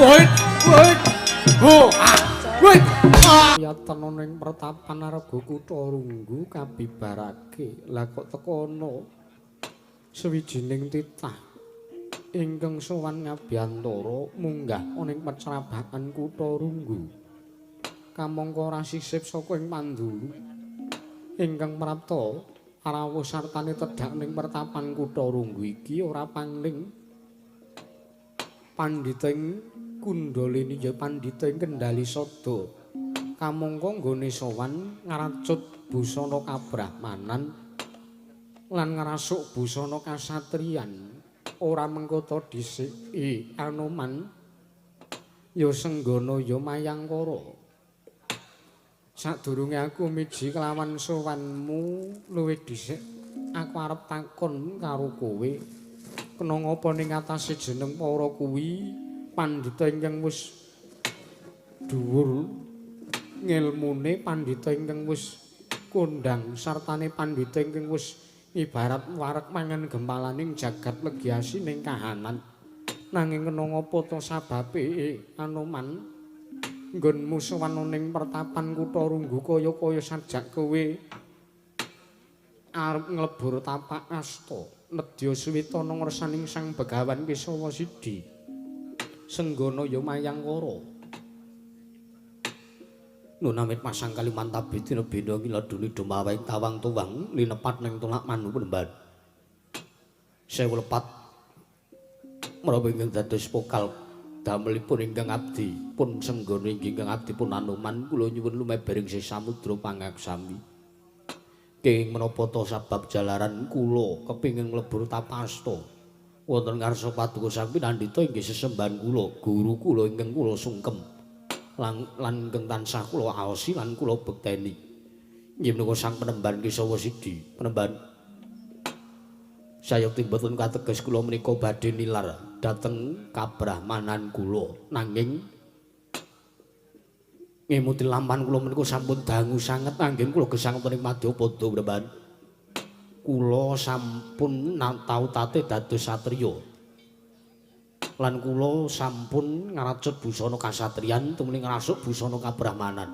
Wait, wait. Ho, ah, wait. Yatana ning pertapan Arga Kutha Runggu kabibarake. Lah kok teka ana sawijining titah ingkang sowan ngabiyantara munggah ana ing pecrabakan Kutha Runggu. Kamangka ora sisip saka ing pandulu ingkang prapta rawuh sartane tedhak ning pertapan Kutha Runggu iki ora pangling pandhita ing Kundalini ya pandhita ing Kendhali Sada. Kamangka nggone sowan ngracut busana kabrahmanan lan ngrasuk busana kasatriyan. Ora mengko ta dhisik Anoman ya Senggana ya Mayangkara. Sadurunge aku miji kelawan sowanmu luwih dhisik aku arep takon karo kowe. Kena ngapa ning atase jeneng para kuwi pandhita ingkang wis dhuwur ngilmune, pandhita ingkang wis kondhang sartane pandhita ingkang wis ibarat wareg mangan gempalaning jagat legi asining kahanan. Nanging kena ngapa ta sababe Anoman nggonmu sowan ning pertapan Kutha Runggu kaya-kaya sajak kowe arep nglebur tapak asta nedya suwita ngrsaning Sang Begawan Kesawa Sidi Senggana ya Mayangkara. Nun amit pasang Kalimantabi dina benda ngiladuni dumaweng tawang tuwang linepat ning tolak manu penemban. Sewu lepat menawi ingkang dados pokal damelipun ingkang abdi pun Senggana ingkang abdi pun Anoman kula nyuwun lumebering samudra pangaksami. Kenging menapa ta sabab jalaran kula kepingin nglebur tapasta wonten ngarsa paduka Sang Pinandita inggih sesembahan kula guru kula ingkang kula sungkem lan ingkang tansah kula aosi lan kula bekteni. Inggih menika Sang Penemban Kesawa Sidi. Penemban sayekti mboten kateges kula menika badhe nilar dhateng kabrahmanan kula, nanging ngemuti lampahan kula menika sampun dangu sanget anggen kula gesang wonten ing Madyapada. Penemban kula sampun tau tate dados satriya lan kula sampun ngracut busana kasatriyan tumuli ngrasuk busana kabrahmanan.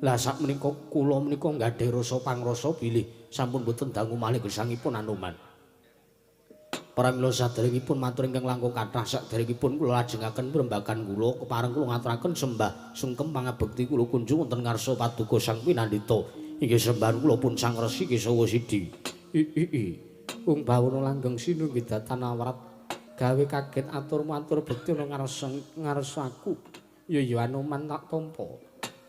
Lah sakmenika kula menika nggadhah rasa pangrasa bilih sampun boten dangu malih gesangipun Anoman. Pramila saderengipun matur ingkang langkung kathah saderengipun kula lajengaken prembagan kula kepareng kula ngaturaken sembah sungkem pangabekti kula kunjung wonten ngarsa paduka Sang Pinandita. Inggih sembahan kula pun Sang Resi Kesawa Sidi. I Wong bawana langgeng sinunggi datan awrat gawe kaget atur-matur bekti ana ngarsa ngarsa aku. Ya ya Anoman tak tampa.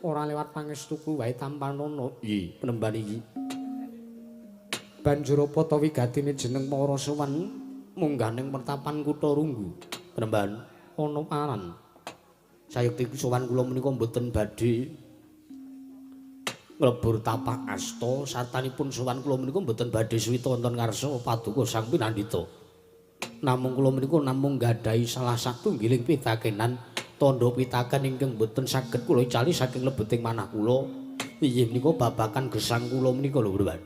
Ora lewat pangestuku wae tampanono. Iya, penemban iki. Banjur apa ta wigatine jeneng para sowan munggah ning pertapan Kutha Runggu? Penemban ana paran. Sayekti sowan kula menika mboten badhe nglebur tapak asta sartanipun sowan kula menika mboten badhe suwita wonten ngarsa paduka Sang Pinandita. Namung kula menika namung nggadahi salah satunggiling pitakenan, tandha pitaken ingkang mboten saged kula icali saking lebeting manah kula. Inggih menika babakan gesang kula menika lho, Penemban.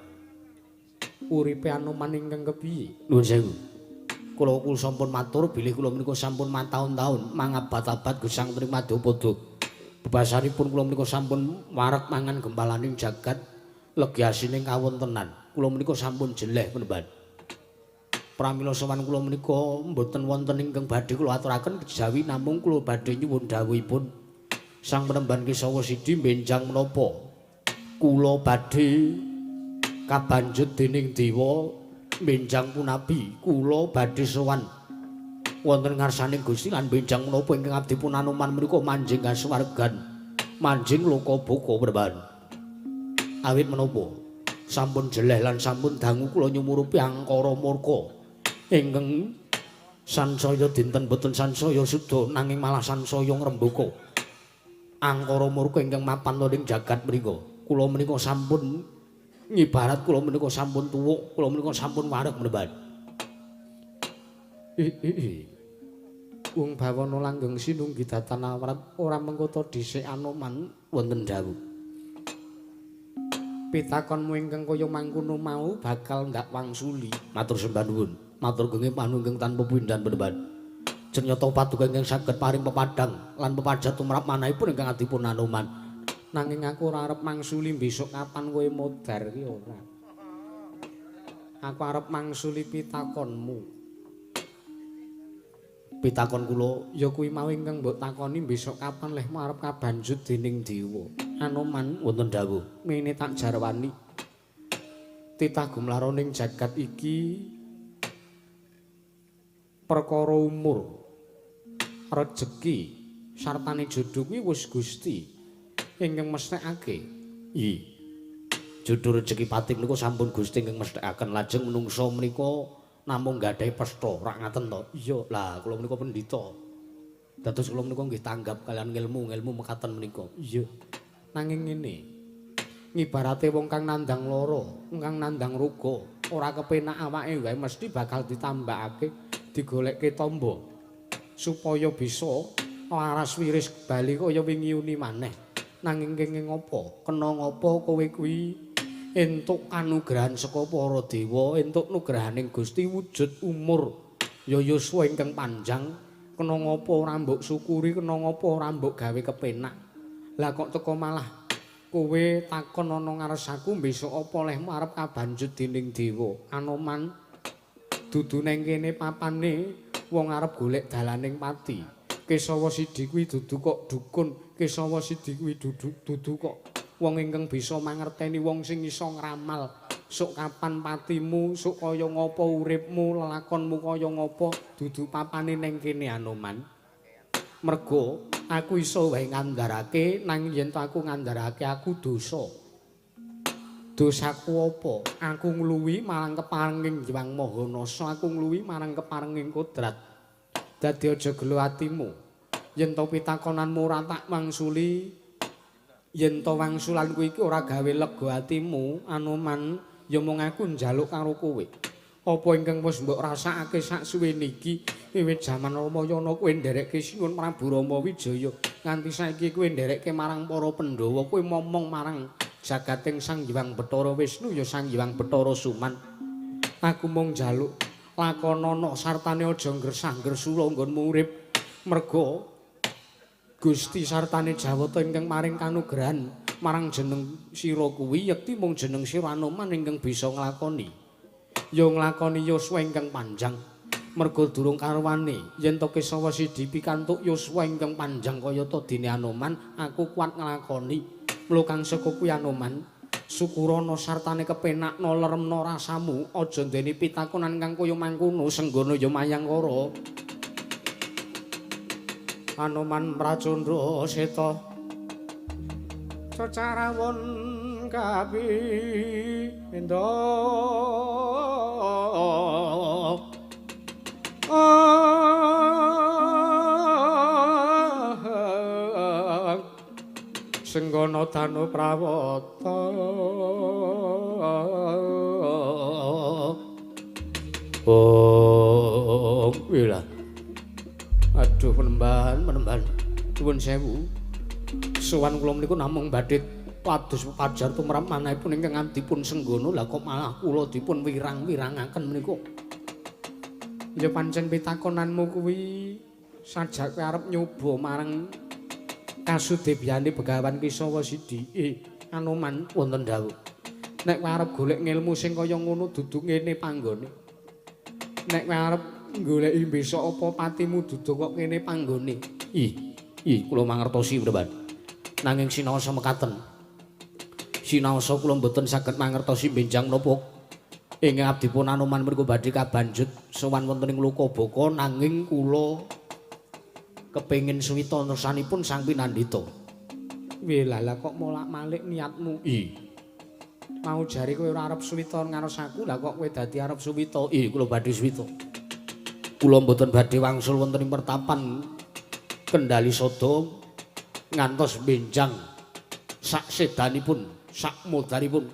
Uripe Anoman ingkang kepiye? Nuwun sewu. Kula sampun matur bilih kula menika sampun mataun-taun mangabad-abad gesang tring Madyapada. Bebasanipun kula menika sampun wareg mangan gempalaning jagat legi asining kawontenan. Kula menika sampun jeleh penemban. Pramila sowan kula menika mboten wonten ingkang badhe kula aturaken kejawi namung kula badhe nyuwun dawuhipun Sang Penemban Kesawa Sidi benjang menapa kula badhe kabanjut dening dewa benjang punabi kula badhe sowan wonten ngarsaning Gusti lan benjang menapa ingkang abdi pun Anoman menika manjing kasuwargan manjing loka-boka penemban. Awit menapa sampun jeleh lan sampun dangu kula nyumurupi angkara murka ingkang sansaya dinten boten sansaya suda nanging malah sansaya ngrembaka. Angkara murka ingkang mapan ing jagat mriku. Kula menika sampun ngibarat kula menika sampun tuwuk, kula menika sampun wareg penemban. Wong bawana langgeng sinunggi datan awrat ora mengko ta dhisik Anoman wonten dawuh. Pitakonmu ingkang kaya mangkono mau bakal ndak wangsuli. Matur sembah nuwun. Matur genge panunggung tanpa pindhan penemban. Jenyata paduka ingkang saged paring pepadhang lan pepajar tumrap manahipun ingkang adipun Anoman. Nanging aku ora arep mangsuli besok kapan kowe modar ki ora. Aku arep mangsuli pitakonmu. Pitakon kula ya kuwi mau ingkang mbok takoni besok kapan lehmu arep kabanjut dening dewa. Anoman wonten dawuh, mene tak jarwani. Titah gumlaroning jagat iki perkara umur, rejeki sartane jodho kuwi wis Gusti ingkang mesthekake. I. Jodho rejeki pati menika sampun Gusti ingkang mesthekaken. Lajeng menungsa menika namung gadhahi pestha, rak ngaten to? Iya, lah kula menika pendhita. Dados kula menika nggih tanggap kaliyan ngilmu-ngilmu mekaten menika. Iya. Nanging ngene. Ngibarate wong kang nandhang lara, kang nandhang ruga, ora kepenak awake wae mesti bakal ditambahake, digolekke tamba supaya bisa waras wiris bali kaya wingi uni maneh. Nanging kenging apa? Kena ngapa kowe kuwi entuk kanugrahan saka para dewa, entuk nugrahaning Gusti wujud umur ya yuswa ingkang panjang, kena ngapa ora mbok syukuri, kena ngapa ora mbok gawe kepenak. Lah kok teko malah kowe takon ana ngaresaku besok apa lehmu arep kabanjut dening dewa. Anoman dudu neng kene papane wong arep golek dalaning pati. Kesawa Sidi kuwi dudu kok dukun, Kesawa Sidi kuwi dudu kok wong ingkang bisa mangerteni, wong sing iso ngramal sok kapan patimu, sok kaya ngapa uripmu, lelakonmu kaya ngapa, dudu papane neng kene Anoman. Mergo aku iso wae ngandharake, nanging yen to aku ngandharake aku dosa. Dosaku apa? Aku ngluwi marang keparenging Hyang Maha Nasa, aku ngluwi marang keparenging kodrat. Dadi aja gelo atimu. Yen to pitakonanmu ora tak wangsuli, yen to wangsulanku iki ora gawe lega atimu, Anoman, ya mung aku njaluk karo kowe. Apa ingkang wis mbok rasakake sak suwene iki, wiwit jaman Ramayana kowe nderekke Sinuwun Prabu Rama Wijaya, nganti saiki kowe nderekke marang para Pandhawa, kowe momong marang jagating Sang Hyang Bathara Wisnu ya Sang Hyang Bathara Suman. Aku mung njaluk lakonana sartane aja ngresah-ngresula nggonmu urip, merga Gusti sartane Jawata ingkang maring kanugrahan marang jeneng sira kuwi yekti mung jeneng sira Anoman ingkang bisa nglakoni. Ya nglakoni yuswa ingkang panjang. Merga durung karuwane yen to Kesawa Sidi pikantuk yuswa ingkang panjang kayata dene Anoman, aku kuat nglakoni. Mula kang saka kuwi Anoman, syukurana sartane kepenakna leremna rasamu, aja ndeni pitakonan kang kaya mangkono, senggana ya mayangkara. Anoman Pracandra Seta cecarawon kapi endo Senggana danu prawata. Oh, wila. Aduh penemban, penemban. Nuwun sewu. Sowan kula meniku namung badhe pados pepajar tumrap manahipun ingkang dipun senggana, lah kok malah kula dipun wirang-wirangaken menika. Ya pancen pitakonanmu kuwi sajak kowe arep nyoba marang kasudebyane Begawan Kesawa Sidi. Anoman wonten dawuh. Nek kowe arep golek ngilmu sing kaya ngono dudu ngene panggone. Nek kowe arep goleki besok apa patimu dudu kok ngene panggone. Ih, kula mangertosi Mbahan. Nanging sinaosa mekaten. Sinaosa kula mboten saged mangertosi benjang napa ing abdipun Anoman mriku badhe kabanjut sowan wonten ing Lokabaka, nanging kula kepengin suwita nersanipun Sang Pinandita. Weh, lah kok molak-malik niatmu? Ih. Mau jare kowe ora arep suwita ngaresaku, lah kok kowe dadi arep suwita? Ih, kula badhe suwita. Kula mboten badhe wangsul wonten ing pertapan Kendali Sada ngantos benjang sak sedanipun, sak modaripun.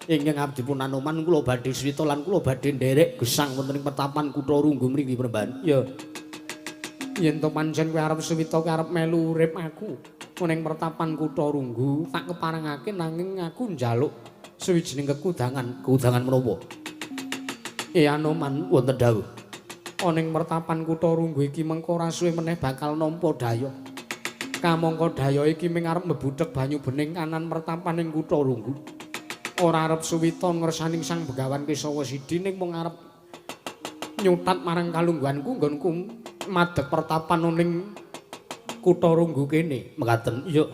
Ingkang abdipun Anoman kula badhe suwita lan kula badhe nderek gesang wonten ing pertapan Kutha Runggu mriki, Premban. Ya. Yen to pancen kowe arep suwita, kowe arep melu urip aku ning pertapan Kutha Runggu, tak keparengake, nanging aku njaluk suwijining kekudangan. Kekudangan menapa? Anoman wonten dawuh. Ana ing mertapan kutha Runggu iki mengko ora suwe meneh bakal nampa daya. Kamangka daya iki ming arep mbebudheg banyu bening kanan mertapan ing kutha Runggu. Ora arep suwita ngersaning Sang Begawan Kesawa Sidi ning mung arep nyutat marang kalungguhanku nggonku madeg pertapan ning kutha Runggu kene. Mekaten. Iya.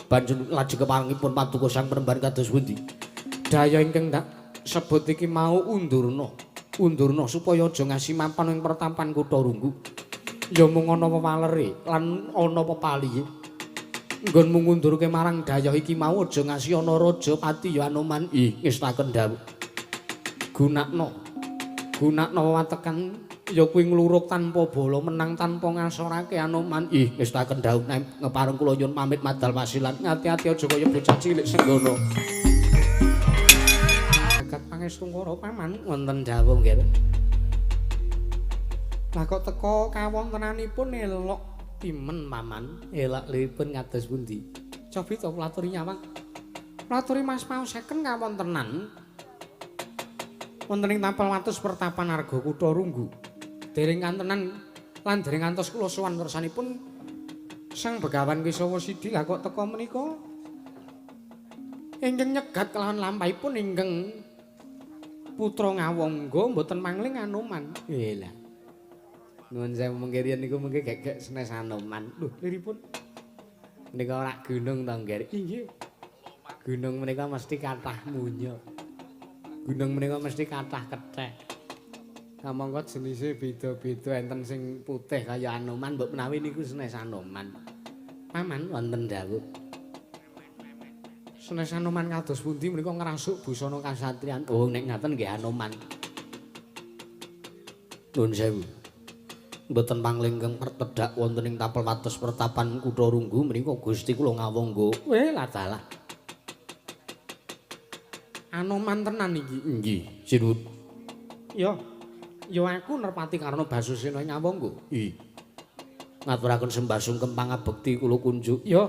Banjur lajeng keparengipun paduka Sang Penemban kados pundi? Daya ingkang tak sebut iki mau undurna. Undurna supaya aja ngasi mapan ing pertapan kutha Runggu. Ya mung ana wewalere lan ana pepalihe. Nggonmu ngundurke marang dayah iki mau aja ngasi ana raja pati ya Anoman. Ih, ngestaken dawuh. Gunakno. Gunakno wewatekan ya kuwi ngluruk tanpa bala menang tanpa ngasorake Anoman. Ih, ngestaken dawuh ngepareng kula nyuwun pamit madal wasilan. Ati-ati aja kaya bocah cilik senggono. Jagat pangestungkara paman wonten dawuh nggih. Lah kok teko kawontenanipun elok timen paman. Elok lipun kados pundi? Cobi to kula aturi nyawang. Kula aturi Mas paoseken kawontenan wonten ing tapel watus pertapan Arga Kutha Runggu. Dereng kantenan lan dereng ngantos kula sowan kersanipun Sang Begawan Kesawa Sidi. Lah kok teko menika ingkang nyegat kelawan lampahipun ingkang putra Ngawangga mboten mangling Anoman. Lha nuwun sewu mengke riyen niku mengke gegek senes Anoman. Lho, liripun menika ora gunung to, Nggih? Inggih. Gunung menika mesti kathah munyo. Gunung menika mesti kathah kethek. Kamangka jenise beda-beda, enten sing putih kaya Anoman, mbok menawi niku senes Anoman. Paman wonten dawuh. Senes Anoman kados pundi menika ngrasuk busana kasatriyan. Oh, nek ngaten nggih Anoman. Nuwun sewu. Mboten panglingkeng pertedhak wonten ing tapel wates pertapan kutha Runggu menika Gusti kula Ngawangga. Weh, lah dalah. Anoman tenan iki. Nggih, sinuwun. Ya. Ya aku Nerpati Karna Basusena Ngawangga. Nggih. Ngaturaken sembah sungkem pangabekti kula kunjuk. Ya.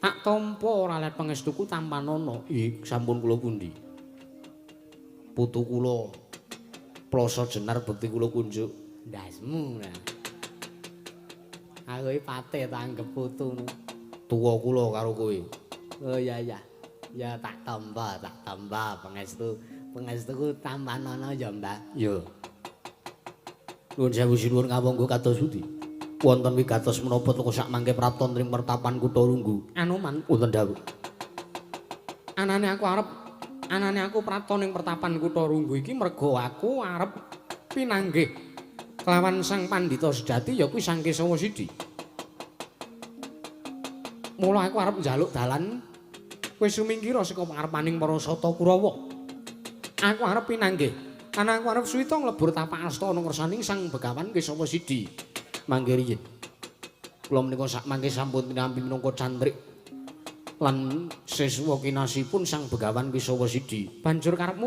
Tak tampa ora let pangestuku tampanana. Nggih, sampun kula pundi. Putu kula Plasa Jenar bekti kula kunjuk. Ndasmu lah. Aku iki patih tak anggep putu. Tuwa kula karo kowe. Oh iya iya. Ya tak tampa pangestu. Pangestuku tampanana ya, Mbak. Ya. Nuwun sewu sinuwun Ngawangga kados pundi? Wonten wigatos menapa teka sak mangke prapta ring pertapan kutha Runggu. Anoman wonten dawuh. Anane aku prapta ning pertapan kutha Runggu iki merga aku arep pinanggih kelawan Sang Pandhita sejati ya kuwi Sang Kesawa Sidi. Mula aku arep njaluk dalan kowe sumingkira saka pangarepaning para Sata Kurawa. Aku arep pinanggih lan aku arep suwita nglebur tapak astana ngersaning Sang Begawan Kesawa Sidi. Mangke riyin. Kula menika sak mangke sampun tinampi minangka cantrik lan siswa kinasihipun Sang Begawan Kesawa Sidi. Banjur karepmu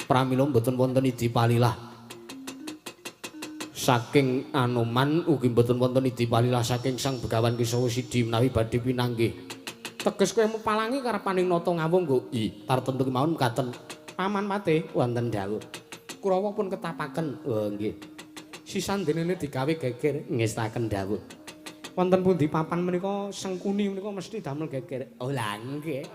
pramila mboten wonten idi palilah saking Anoman ugi mboten wonten idi palilah saking Sang Begawan Kesawa Sidi menawi badhe pinanggih. Teges kowe mepalangi karepaning Nata Ngawangga. Nggih, tartemtu kemawon mekaten. Paman Patih wonten dawuh. Kurawa pun ketapaken. Oh nggih. Sisandenene digawe geger ngestaken dawuh. Wonten pundi papan menika Sengkuni menika mesti damel geger. Oh lha nggih.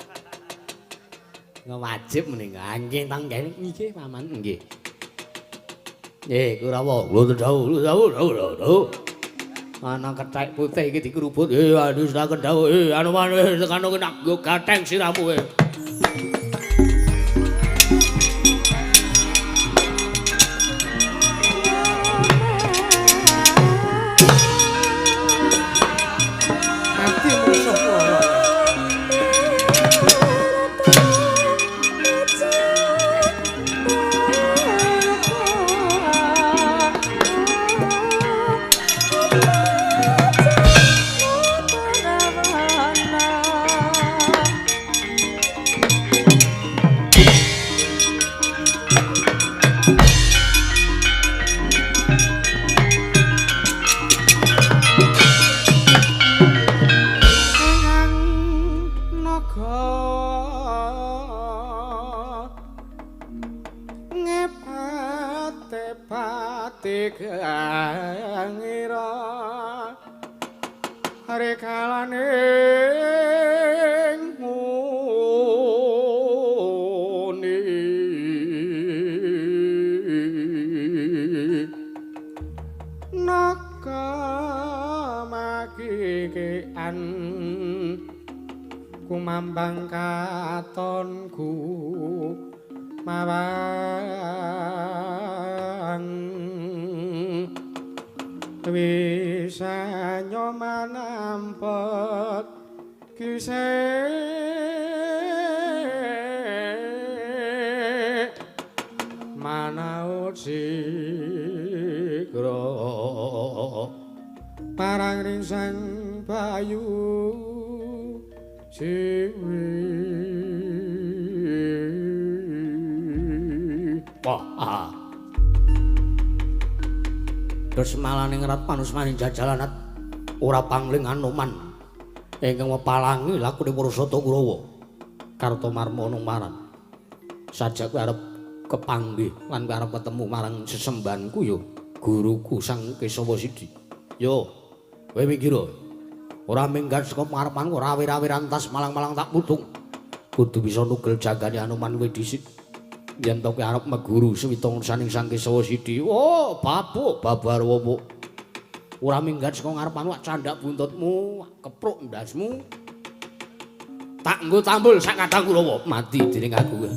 Wajib menika. Nggih ta nggih. Nggih paman nggih. Kurawa, wonten dawuh, dawuh, dawuh, dawuh. Ana kethek putih iki dikerubut. Aduh, saken dawuh. Anoman tekano kena nggo gatheng siramu. Mati musuh kula. Thank you. Gangira rekalaning muni naga makikean kumambang katonku mawang wisanya manampet kisih manaut sigra parang ring Sang Bayu Siwi. Wah. Terus malaning rat panusmaning jajalanat ora pangling Anoman ingkang mepalangi lakune para Sata Kurawa Kartomarma maran. Sajak kowe arep kepanggih lan kowe arep ketemu marang sesembahanku ya guruku Sang Kesawa Sidi. Yo, kowe mikira ora minggat saka pangarepanku ora awir-awiran tas malang-malang tak putung. Kudu bisa nugel jagane Anoman kowe dhisik. Yen to kowe arep meguru suwita saning Sang Kesawa Sidi. Oh, babuk babar wowo. Ora minggat saka ngarepanmu ak candhak buntutmu, kepruk ndasmu. Tak nggo tambul sak kadang Kurawa mati dening aku.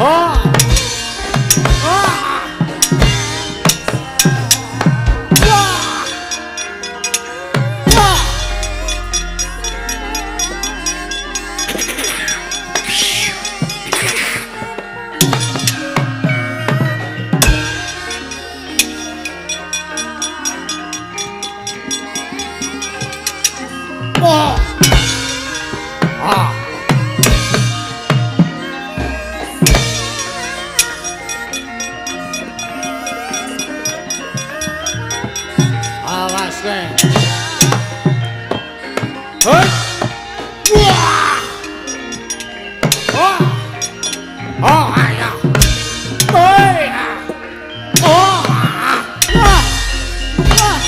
Oh! Oh. Ah. Awas kowe. Hei. Wah. Oh. Oh, ayo. Hei. Oh. Wah. Wah.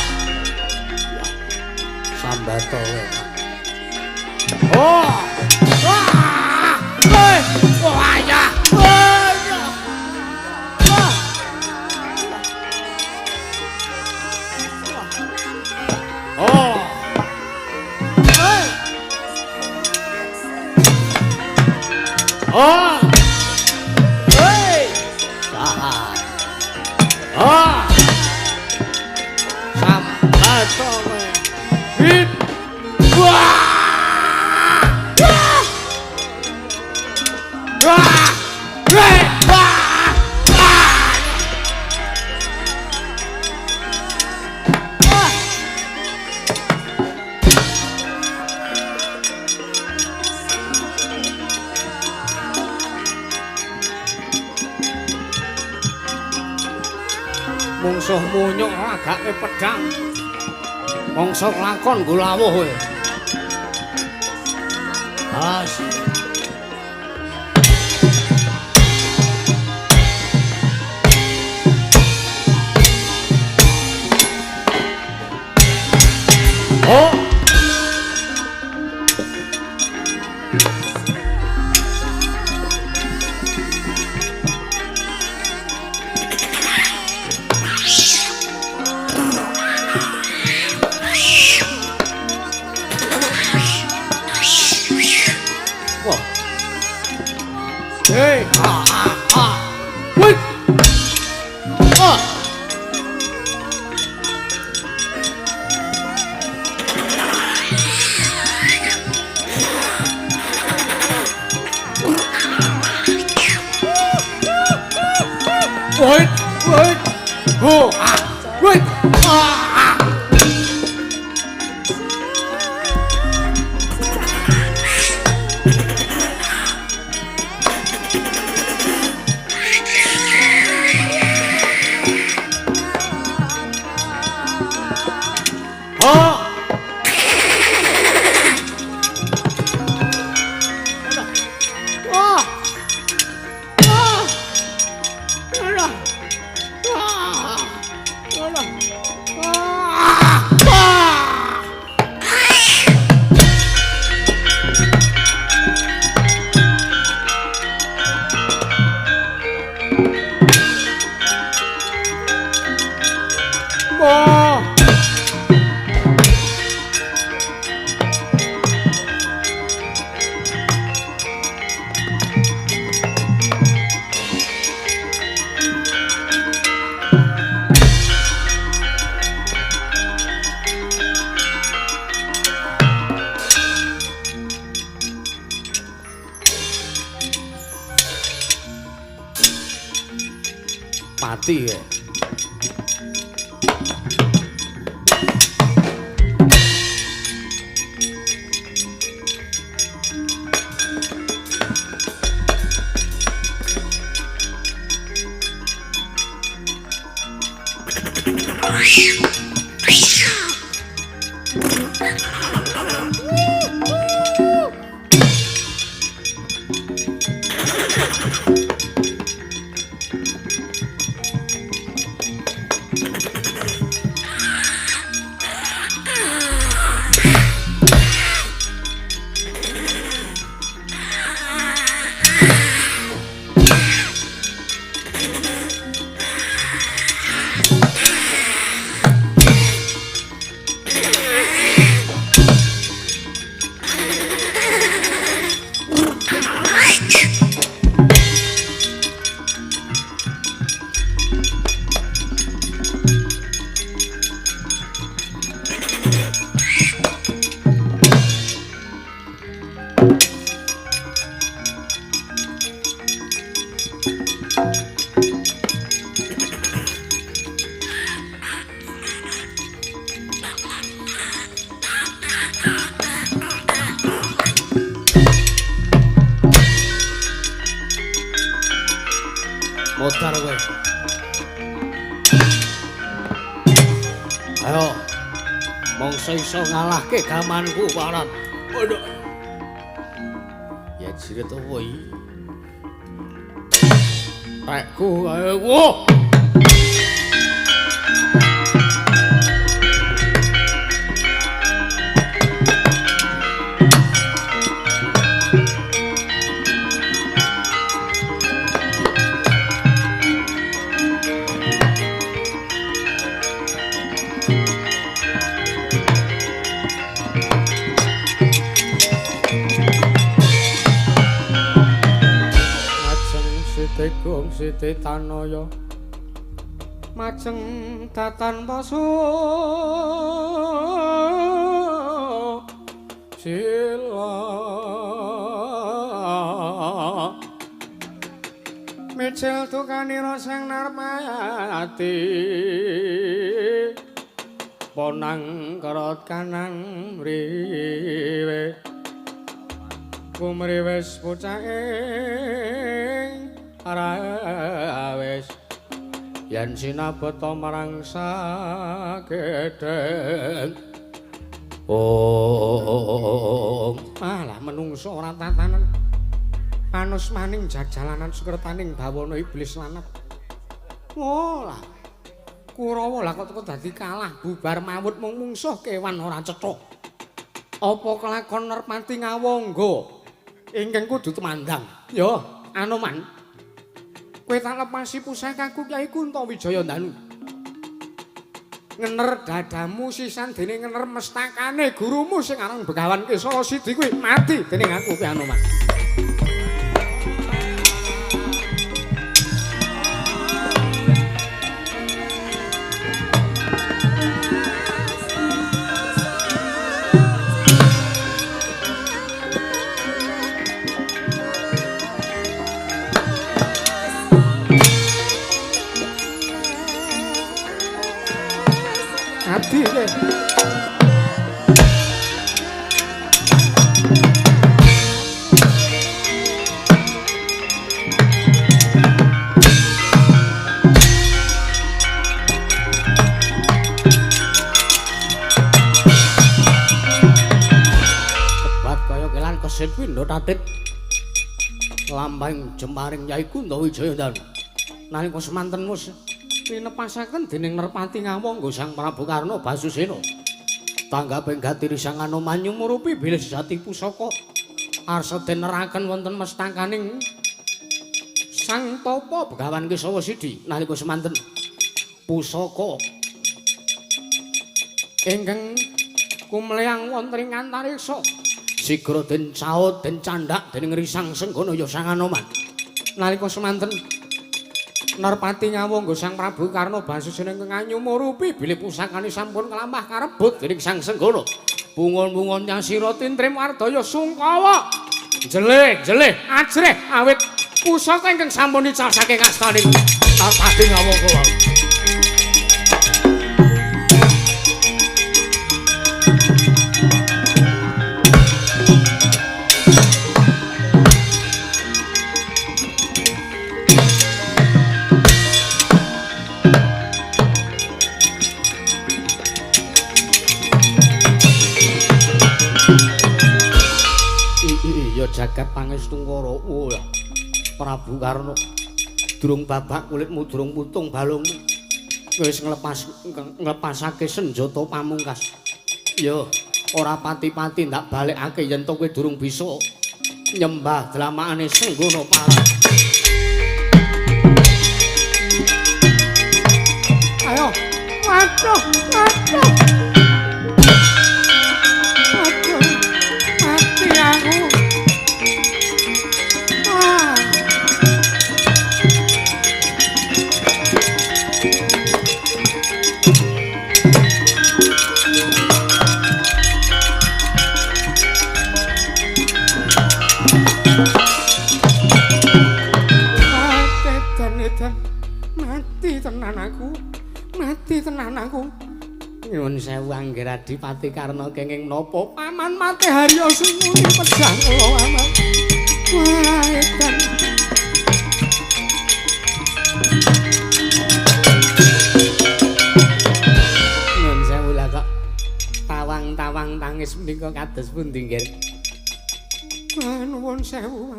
Sambato kowe. Oh. Wah. Hei. Oh, ayo. Hei. Wah. Oh. Hei. Oh. Hei. Jahat. Oh. Sambato kowe. Hit. Wah. Wah. Wah. Hei. Wah. Wah. Wah. Mungsuh munyuk lagake pedhang. Mangsa lakon nggo lawuh kowe. As. Oh. Wah. Hei, ah, ah, ah. Wih. Ah. Wih, wih. Oh, ah. Wih. Ah, ah. Oh. Wah. Wah. Alah. Wah. Alah. Wah. Wah. Wah. Pati ya. Modar kowe. Ayo. Mongso iso ngalahke gamanku paran. Waduh. Ya jirit opo iki? Rekku ayo. Wah. Tegung Siti Tanaya majeng datan pasu sila micil tukanira sang Narmati ponang kerot kanan mriwe kumriwes bocah rawes yen sinabeta marang sagedheng. Oh, alah menungso ora tatanan panus maning jajalanan sukertaning bawana iblis lanat. Oh lah Kurawa lah kok dadi kalah bubar mawut mung mungsuh kewan ora cetha. Apa kelakon Nerpati Ngawangga ingkang kudu tumandang? Ya, Anoman. Kowe tak lepasi pusakaku Kyai Kuntawijaya Ndanu. Ngener dadamu sisan dene ngener mestakane gurumu sing aran Begawan Kesala Sidi kuwi mati dening aku Ki Anoman. Tebat kaya kelan kesit pindha tatit lambang jemaring Kyai Kuntawijaya Ndanu. Nalika semanten wis linepasaken dening Nerpati Ngawangga Sang Prabu Karna Basusena. Tanggaping gatiri Sang Anoman nyumurupi bilih sejati pusaka arsa den neraken wonten mestakaning Sang Tapa Begawan Kesawa Sidi. Nalika semanten pusaka ingkang kumleyang wonten ing antariksa sigra den caut den candhak dening Risang Senggana ya Sang Anoman. Nalika semanten Narpati Ngawangga Sang Prabu Karna Basusena ingkang anyumurupi bilih pusakane sampun kelampah karebut dening Sang Senggana. Bungun-bungun nyasira tintrim wardaya sungkawa. Jeleh-jeleh ajrih awit pusaka ingkang sampun ical saking astaning Narpati Ngawangga. Jagat Pangestungkara. Oh ya. Prabu Karna, durung babak kulitmu, durung putung balungmu, wis nglepasake senjata pamungkas. Ya, ora pati-pati ndak balekake yen to kowe durung bisa nyembah dlamakane Senggana Parang. Ayo. Waduh, waduh. Waduh. Mati aku. Mati tenan aku. Mati tenan aku. Nyuwun sewu Angger Adipati Karna kenging napa paman mate Harya sumuni pedhang kula paman. Wah, edan. Tawang tangis menika kados pundi, Nggir? Nuwun sewu.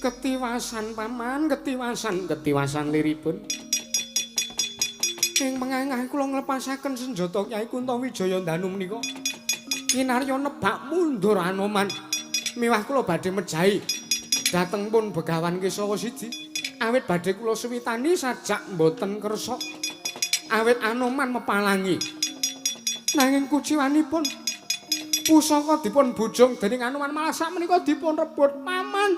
Ketiwasan paman, ketiwasan, ketiwasan liripun. Ing mengangah kula nglepasaken senjata Kyai Kuntawijaya Danu menika. Kinarya nebak mundur Anoman. Miwah kula badhe mejahi dhateng pun Begawan Kesawa siji. Awit badhe kula suwitani sajak mboten kersa. Awit Anoman mepalangi. Nanging kuciwanipun pusaka dipun bujung dening Anoman malah sakmenika dipun rebut paman.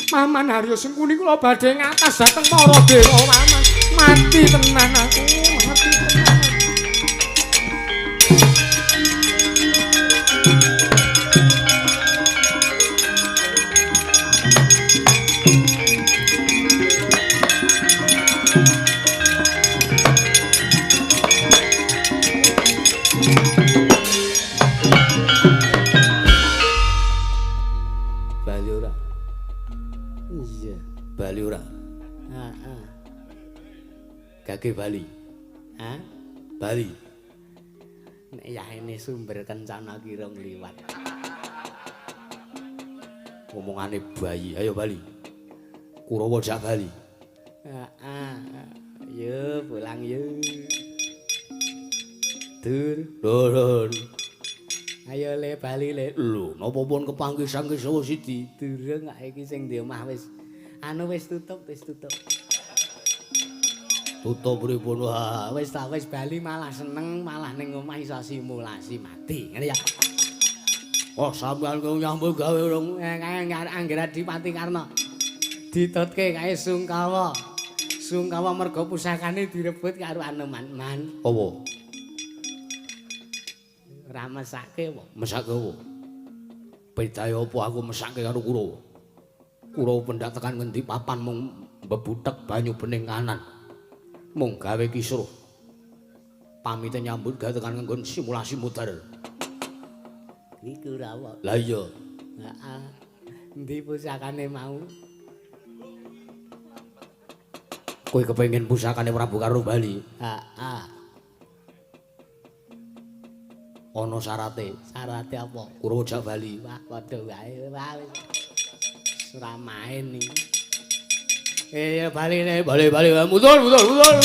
Paman Haryo Sengkuni kula badhe ngatas dhateng para dewa paman. Mati tenan aku, mati tenan. Bali ora? Iya. Bali ora? Heeh. Gage Bali. Hah? Bali. Nek yahene sumber kencana kira ngliwat. Omongane bayi, ayo Bali. Kurawa jak Bali. Heeh. Yo pulang yo. Dur. Lho. Ayo le bali le. Lho, napa pun kepanggih Sang Kesawa Sidi? Durung kok iki sing di omah wis anu wis tutup, wis tutup. Tutup pripun wae. Wis ta wis bali malah seneng, malah ning omah iso simulasi mati. Ngene ya. Oh, sampean kok nyambut gawe rong Kae Angger Adipati Karna. Ditutke kae Sungkawa. Sungkawa mergo pusakane direbut karo Anoman. Man, apa? Ora mesake apa? Mesake apa? Bedae apa aku mesake karo Kurawa? Kurawa pendak tekan ngendi papan mung mbebutek banyu bening kanan. Mung gawe kisruh. Pamite nyambut gawe tekan nggon simulasi muter. Iki Kurawa. Lah iya. Heeh. Endi pusakane mau? Kowe kepengin pusakane Prabu Karna bali? Heeh. Ana syarate. Syarate apa? Kurawa jak bali. Wah, padha wae. Wah, wis ora main iki. Ya bali le, Bali bali mutul mutul mutul.